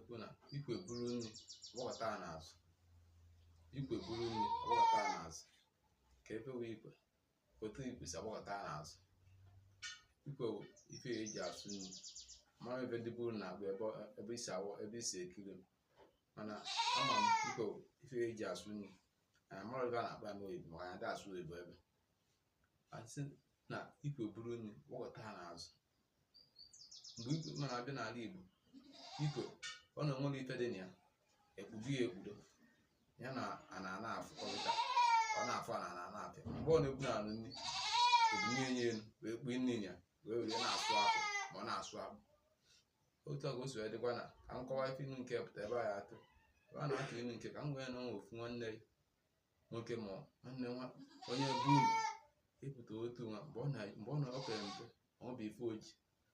Wee kwuo na ikwe buru nri, gbakọta ha n'azụ. Ikwe buru nri, gbakọta ha n'azụ. Ka ebe wee ikwe otu ikwe si agbakọta ha n'azụ. Ikwe bụ ife eji asụ nri. Mara ebe ndị buru na-agba ebe ebe isi awọ ebe isi ekiri m, mana ama m ikwe bụ ife eji asụ nri. Anyị amara ebe a na-akpọ ya n'oyibo, maka anyị ada asụ oyibo. Ebe asị na ikwe buru nri, gbakọta ha n'azụ. Mgbe ikwe mana abịa n'ala Igbo, ikwe ọ na onwere ife dị na ya, ekpudo ya ekpudo ya na ana ana afụkọrịta. Ọ na-afụ ana ana na-afịa. Mgbe ọ na-ekwu na anụ nri, ebunye ya elu wee kpuo nri ya, wee were na-asụ akpụ ma ọ na-asụ akpụ. Otu a ka o si wee dịkwa na ka m kọwaa ife inu nke pụta ebe a ya atụ ebe a na-atụ inu nke ka m wee na ofu nwanne nwoke ma nwanne nwa onye bụ unu ịpụta otu nwa mgbe ọ na mgbe ọ na o pere mpe, ọ bụ ife oji.